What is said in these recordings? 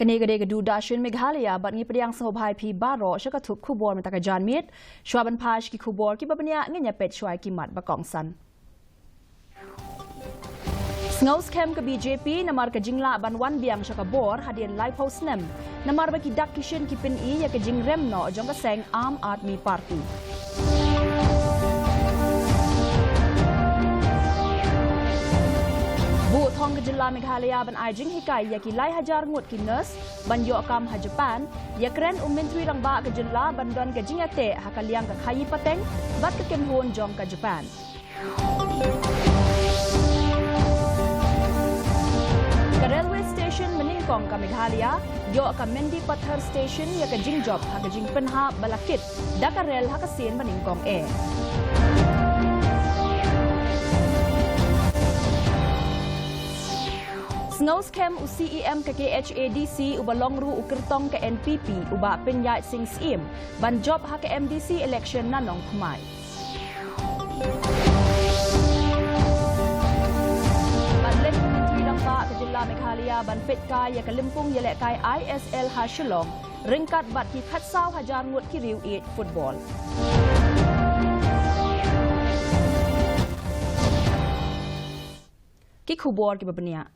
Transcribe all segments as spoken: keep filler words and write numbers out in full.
Kane ka dei ka Doordarshan Meghalaya bad ngi pdiang sngewbha ïa phi baroh sha ka thup khubor mynta ka janmiet. Shuwa ban phai sha ki khubor kiba bniah, ngin ïa peit shuwa ïa ki mat ba kongsan. Sngew skhem ka B J P namar ka jinglah ban wan biang sha ka bor hadien laiphew snem, namar ba ki dak ki shin ki pyni ïa ka jingrem noh jong ka seng Aam Aadmi Party. Buh thong ka jylla Meghalaya ban ai jinghikai ïa ki lai hajar ngut ki nurse ban ïoh kam ha Japan, ïakren u Myntri Rangbah ka jylla ban don ka jingïateh ha ka liang ka khaii pateng bad ka kynhun jong ka Japan. Ka railway station banyngkong ka Meghalaya, ïoh ka Mendipathar station ïa ka jingjop ha ka jingpynhap ba la kit da ka rel ha ka sien banyngkong eh. Sngew skhem u C E M ka K H A D C uba long ruh u kyrtong ka N P P, u Bah Pynïaid Singh Syiem, ban jop ha ka M D C election na Nongkmai. Bad leit u Myntri Rangbah ka jylla Meghalaya ban peitkai ïa ka lympung ïalehkai I S L ha Shillong, ryngkat bad ki khatsaw hajar ngut ki riew ïeit football. Ki khubor kiba bniah.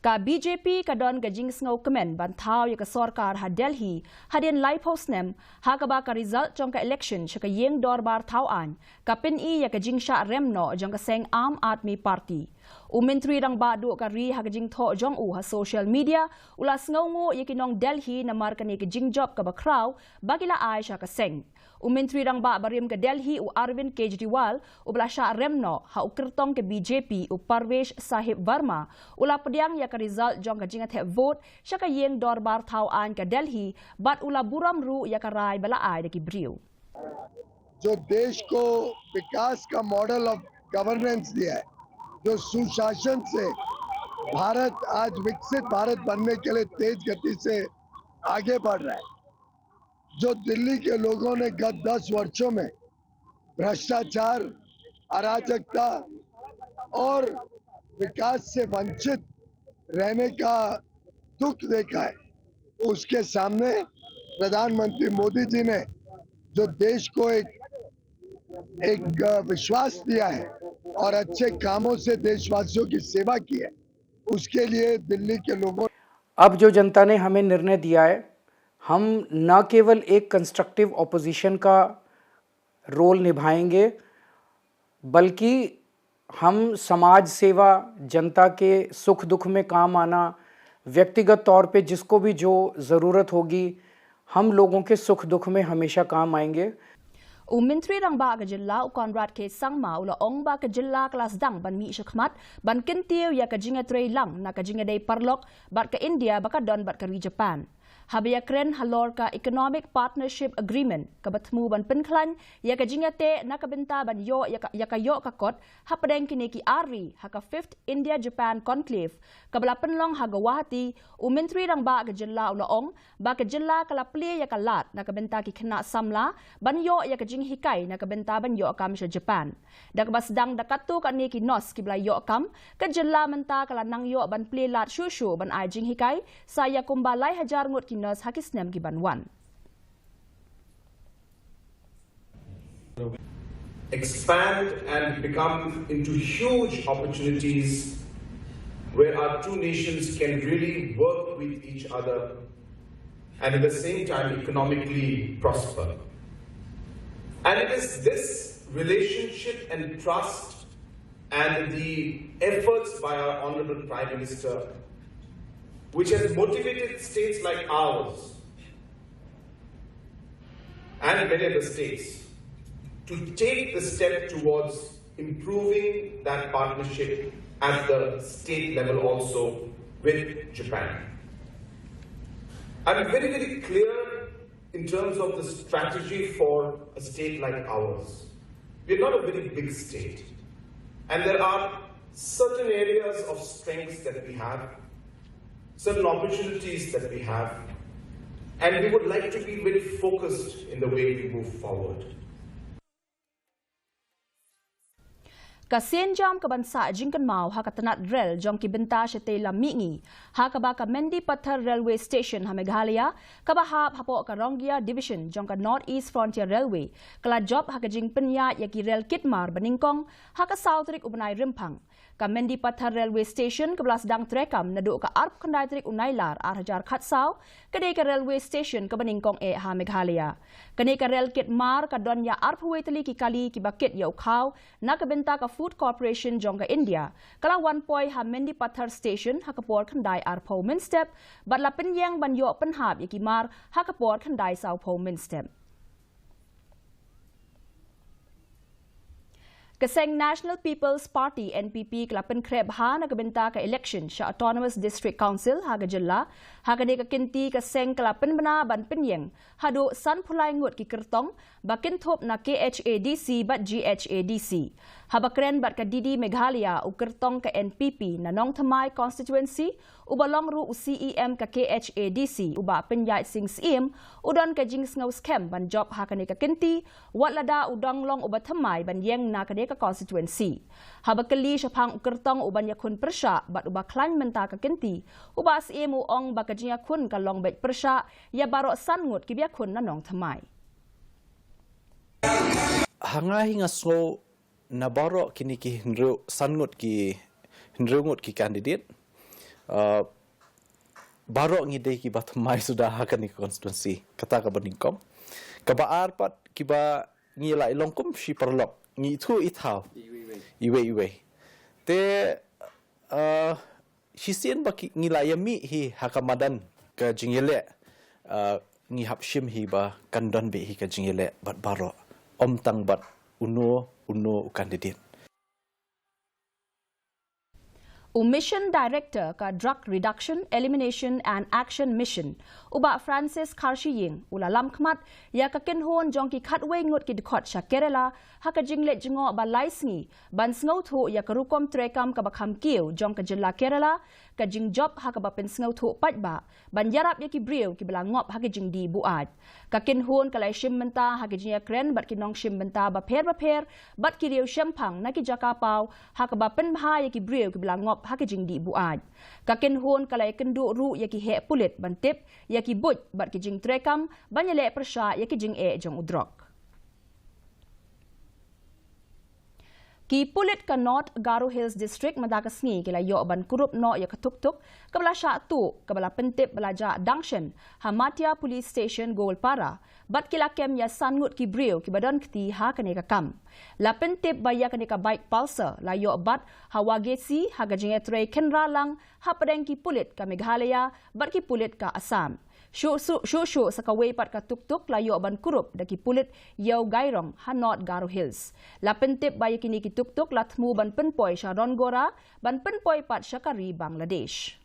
Ka B J P ka don ka jingsngewkmen ban thaw ïa ka sorkar ha Delhi hadien laiphew snem, ha kaba ka result jong ka election sha ka ïing dorbar thaw aiñ ka pyni ïa ka jingshah rem noh jong ka seng Aam Aadmi Party. U Myntri Rangbah duh ka ri ha ka jingthoh jong u ha social media u la sngewnguh ïa ki nong Delhi namar kane ka jingjop kaba khraw ba ki la ai sha ka seng. U Myntri Rangbah barim ka Delhi u Arvind Kejriwal, uba la shah rem noh ha u kyrtong ka B J P u Parvesh Sahib Verma, u la pdiang ïa ka result jong ka jingïathep vote sha ka ïing dorbar thaw aiñ ka Delhi, bad u la burom ruh ïa ka rai ba la ai da ki briew. जो देश को विकास का मॉडल ऑफ गवर्नेंस दिया है, जो सुशासन से भारत आज विकसित भारत बनने के लिए तेज गति से आगे बढ़ रहा है, जो दिल्ली के लोगों ने गत दस वर्षों में भ्रष्टाचार, अराजकता और विकास से वंचित रहने का दुख देखा है, उसके सामने प्रधानमंत्री मोदी जी ने जो देश को एक, एक, अ, विश्वास दिया है और अच्छे कामों से देशवासियों की सेवा की है, उसके लिए दिल्ली के लोगों अब जो जनता ने हमें निर्णय दिया है, हम न केवल एक कंस्ट्रक्टिव ऑपोजिशन का रोल निभाएंगे, बल्कि हम समाज सेवा, जनता के सुख दुख में काम आना, व्यक्तिगत तौर पे जिसको भी जो ज़रूरत होगी, हम लोगों के सुख दुख में हमेशा काम आएंगे। U Myntri Rangbah ka jylla u Conrad K Sangma u la ong ba ka jylla ka la sdang ban mih shakhmat ban kyntiew ïa ka jingïatreilang na ka jingïadei paralok bad ka India ba ka don bad ka ri Japan. Haba ïakren halor ka Economic Partnership Agreement kaba thmu ban pynkhlaiñ ïa ka jingïateh na ka bynta ban ïoh ïa ka, ïa ka ïoh ka kot hapdeng kine ki ar ri ha ka Fifth India Japan Conclave kaba la pynlong ha Guwahati, u Myntri Rangbah ka jylla u la ong ba ka jylla ka la plie ïa ka lad na ka bynta ki khynnah samla ban ïoh ïa ka jinghikai na ka bynta ban ïoh kam sha Japan. Da kaba sdang da katto katne ki nurse kiba la ïoh kam, ka jylla mynta ka la nang ïoh ban plie lad shuh shuh ban ai jinghikai sa ïa kumba lai hajar ngut ki nurse ha ki snem ki ban wan. Expand and become into huge opportunities where our two nations can really work with each other and at the same time economically prosper. And it is this relationship and trust and the efforts by our Honorable Prime Minister which has motivated states like ours and many other states to take the step towards improving that partnership at the state level also with Japan. I'm very, very clear in terms of the strategy for a state like ours. We're not a very big state, and there are certain areas of strengths that we have, certain opportunities that we have, and we would like to be very focused in the way we move forward. Ka sienjam ka ban sah jingkynmaw ha ka tnat rel jong ki bynta shatei lam mihngi, ha kaba ka Mendipathar Railway Station ha Meghalaya, kaba hap hapoh ka Ronggia Division jong ka North East Frontier Railway, ka la jop ha ka jingpynïaid ïa ki rel kit mar banyngkong ha ka saw tarik u bnai Rymphang. Ka Mendipathar Railway Station kaba la sdang treikam naduh ka arphew khyndai tarik u Nailar ar hajar khatsaw, ka dei ka railway station kaba nyngkong eh ha Meghalaya. Kane ka rel kit mar ka don ïa arphew wei tylli ki kali kiba kit ïa u khaw na ka bynta ka Food Corporation jong ka India, ka la wan poi ha Mendipathar Station ha ka por khyndai arphew mynstep, bad la pynïeng ban ïoh pynhap ïa ki mar ha ka por khyndai sawphew mynstep. Ka seng National People's Party, N P P, ka la pynkhreh bha na ka bynta ka election sha Autonomous District Council ha ka jylla. Ha kane ka kynti ka seng ka la pynbna ban pynïeng haduh sanphew lai ngut ki kyrtong ba kynthup na K H A D C bad G H A D C. Haba kren bad ka D D Meghalaya, u kyrtong ka N P P na Nongthymmai constituency, uba long ruh u C E M ka K H A D C, u Bah Pynïaid Sing Syiem, u don ka jingsngew skhem ban jop ha kane ka kynti, wat lada u dang long uba thymmai ban ïeng na kane ka constituency. Haba kylli shaphang u kyrtong uban ïakhun pyrshah bad uba khlaiñ mynta ka kynti, u Bah Syiem u ong ba ka jingïakhun ka long beit pyrshah ïa baroh san ngut kiba ïakhun na Nongthymmai. Ha nga hi nga sngew na baroh kine ki hynriew san ngut ki, hynriew ngut ki candidate, uh, baroh ngi dei kiba thymmai suda ha kane ka constituency, kata kaba nyngkong. Kaba ar pat, kiba ngi la ïalong kum shi paralok, ngi ithuh ithaw iwei iwei. Te, uh, shisien ba ki, ngi la ïamih hi ha ka madan ka jingïaleh, uh, ngi hap shim hi ba kan don beit hi ka jingïaleh bad baroh, ym tang bad uno uno u candidate. U Mission Director ka Drug Reduction, Elimination and Action Mission, u Bah Francis Kharshiying, u la lam khmat ïa ka kynhun jong ki khatwei ngut ki dkhot sha Kerala ha ka jingleit jngoh ba lai sngi ban sngewthuh ïa ka rukom treikam kaba kham kiew jong ka jylla Kerala, ka jingjop ha kaba pynsngewthuh paidbah ban ïarap ïa ki briew kiba la ngop ha ki jingdih buaid. Ka kynhun ka la ïashim bynta ha ki jingïakren bad ki nongshim bynta bapher bapher bad ki riew shemphang na ki jaka paw ha kaba pynbha ïa ki briew kiba la ngop ha ki jingdih buaid. Ka kynhun ka la ïakynduh ruh ïa ki heh pulit ban tip ïa ki buit bad ki jingtreikam ban ïaleh pyrshah ïa ki jingeh jong u drok. Ki pulit ka North Garo Hills District mynta ka sngi ki la ïoh ban kurup noh ïa ka tuk-tuk kaba la shah tuh, kaba la pyntip ba la jah dang shen ha Matia Police Station, Goalpara, bad ki la kem ïa san ngut ki briew kiba don kti ha kane ka kam. La pyntip ba ïa kane ka bike Pulsar la ïoh bat ha Wagesi ha ka jingïatrei khynra lang hapdeng ki pulit ka Meghalaya bad ki pulit ka Assam. Shuh shuh, shuh shuh sa kawei pat ka tuk-tuk la ïoh ban kurup da ki pulit Ïew Gairong ha North Garo Hills. La pyntip ba ïa kine ki tuk-tuk la thmu ban pynpoi sha Rongora, ban pynpoi pat sha ka ri Bangladesh.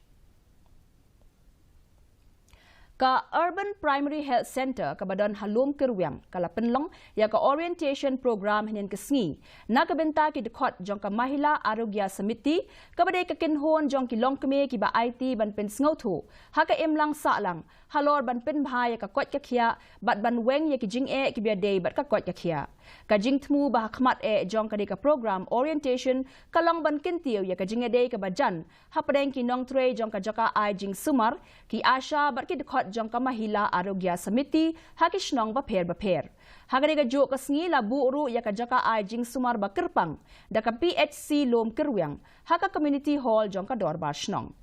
Ka Urban Primary Health Centre kaba don ha Lum Kyrwiang ka la pynlong ïa ka orientation program hynnin ka sngi na ka bynta ki dkhot jong ka Mahila Arogya Samiti, kaba dei ka kynhun jong ki longkmie kiba aiti ban pynsngewthuh ha ka imlang sahlang halor ban pynbha ïa ka koit ka khiah bad ban weng ïa ki jingeh kiba ïadei bad ka koit ka khiah. Ka jingthmu ba ha khmat eh jong kane ka program orientation ka long ban kyntiew ïa ka jingïadei kaba jan hapdeng ki nongtrei jong ka jaka ai jingsumar, ki ASHA bad ki dkhot jong ka Mahila Arogya Samiti ha ki shnong bapher bapher. Ha kane kajuh ka sngi la buh ruh ïa ka jaka ai jingsumar ba kyrpang da ka P H C Lum Kyrwiang ha ka Community Hall jong ka Dorbar Shnong.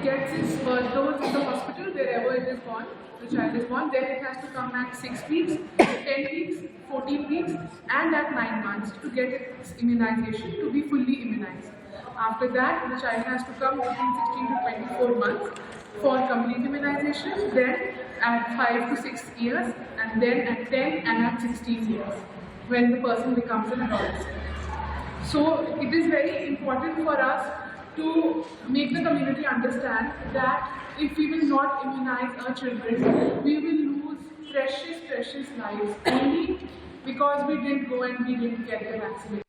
Gets its first dose in the hospital wherever it is born, the child is born, then it has to come at six weeks, ten weeks, fourteen weeks, and at nine months to get its immunization, to be fully immunized. After that, the child has to come between sixteen to twenty-four months for complete immunization, then at five to six years, and then at ten and at sixteen years, when the person becomes an adolescent. So it is very important for us to make the community understand that if we will not immunize our children, we will lose precious, precious lives only because we didn't go and we didn't get the vaccination.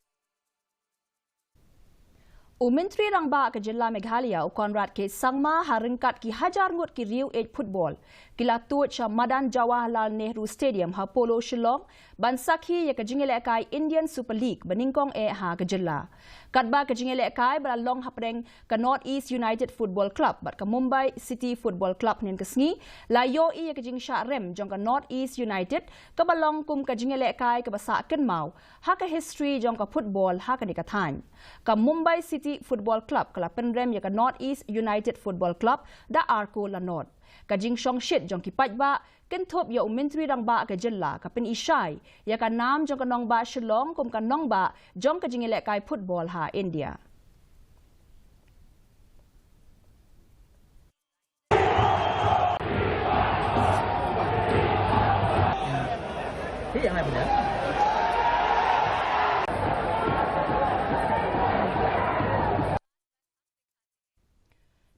U Myntri Rangbah ka Jylla Meghalaya, u Conrad K Sangma, ha ryngkat ki hajar ngut ki riew ïeit football, ki la tuid sha madan Jawaharlal Nehru Stadium ha Polo, Shillong, ban sakhi ïa ka jingïalehkai Indian Super League ba nyngkong eh ha ka jylla. Katba ka jingïalehkai ba la long hapdeng ka North East United Football Club bad ka Mumbai City Football Club hynnin ka sngi, la ïohi ïa ka jingshah rem jong ka North East United, kaba long kum ka jingïalehkai kaba sah kynmaw ha ka history jong ka football ha kane ka thaiñ. Ka Mumbai City Football Club ka la pynrem ïa ka North East United Football Club da ar kol la nod. Ka jingshongshit jong ki paidbah kynthup ïa u Myntri Rangbah ka jylla ka pyni shai ïa ka nam jong ka nongbah Shillong kum ka nongbah jong ka jingïalehkai football ha India.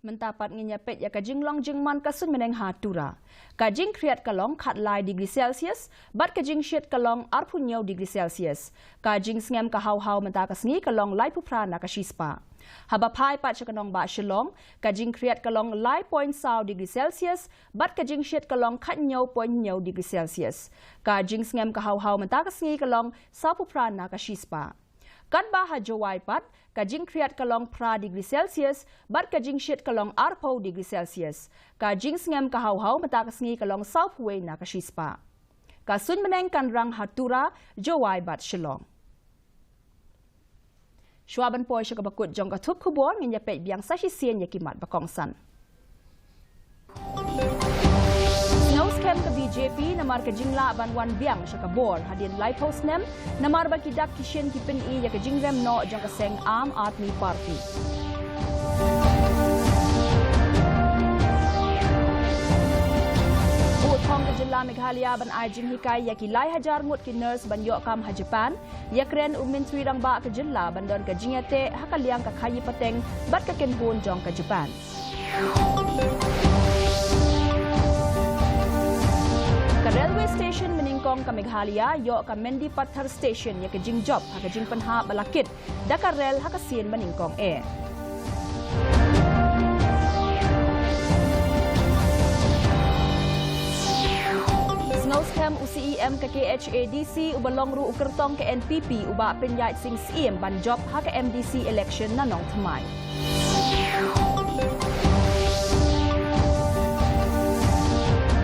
Mynta pat ngin ïa peit ïa ka jinglong jingman ka suiñbneng ha Tura. Ka jingkhriat ka long khatlai degree Celsius bad ka jingshit ka long arphew hynñiew degree Celsius. Ka jingsngem ka haw haw mynta ka sngi ka long laiphew phra na ka shispah. Haba phai pat sha ka nongbah Shillong, ka jingkhriat ka long lai point saw degree Celsius bad ka jingshit ka long khathynñiew point hynñiew degree Celsius. Ka jingsngem ka haw haw mynta ka sngi ka long sawphew phra na ka shispah. Katba ha Jowai pat, ka jingkhriat ka long phra degree Celsius bad ka jingshit ka long arphew degree Celsius. Ka jingsngem ka haw haw mynta ka sngi ka long sawphew wei na ka shispah. Ka suiñbneng kan rang ha Tura, Jowai bad Shillong. Shuwa ban poi sha kaba kut jong ka thup khubor, ngin ïa peit biang sa shisien ïa ki mat ba kongsan. Sngewskhem ka B J P namar ka jinglah ban wan biang sha ka bor hadien laiphew snem, namar ba ki dak ki shin ki pyni ïa ka jingrem noh jong ka seng Aam Aadmi Party. Bud Hong ka Jylla Meghalaya ban ai jinghikai ïa ki lai hajar ngut ki nurse ban ïoh kam ha Japan. Ïakren u Myntri Rangbah ka jylla ban don ka jingïateh ha ka liang ka khaïi pateng bad ka kynhun jong ka Japan. Ka railway station banyngkong ka Meghalaya, ïoh ka Mendipathar station, ïa ka jingjop ha ka jingpynhap ba la kit da ka rel ha ka sien banyngkong eh. Sngewskhem u C E M ka K H A D C, uba long ruh u kyrtong ka N P P, u Bah Pynïaid Sing Syiem, ban jop ha ka M D C election na Nongthymmai.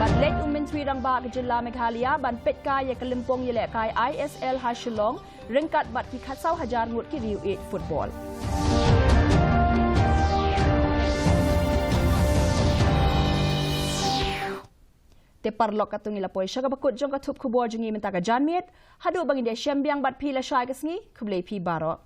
Bad leit u Myntri Rangbah ka Jylla Meghalaya ban peitkai ïa ka lympung ïalehkai I S L ha Shillong, ryngkat bad ki khatsaw hajar ngut ki riew ïeit football. Te paralok, katto ngi la poi sha kaba kut jong ka thup khubor jong ngi mynta ka janmiet. Haduh ba ngin ïashem biang bad phi lashai ka sngi, khublei phi baroh.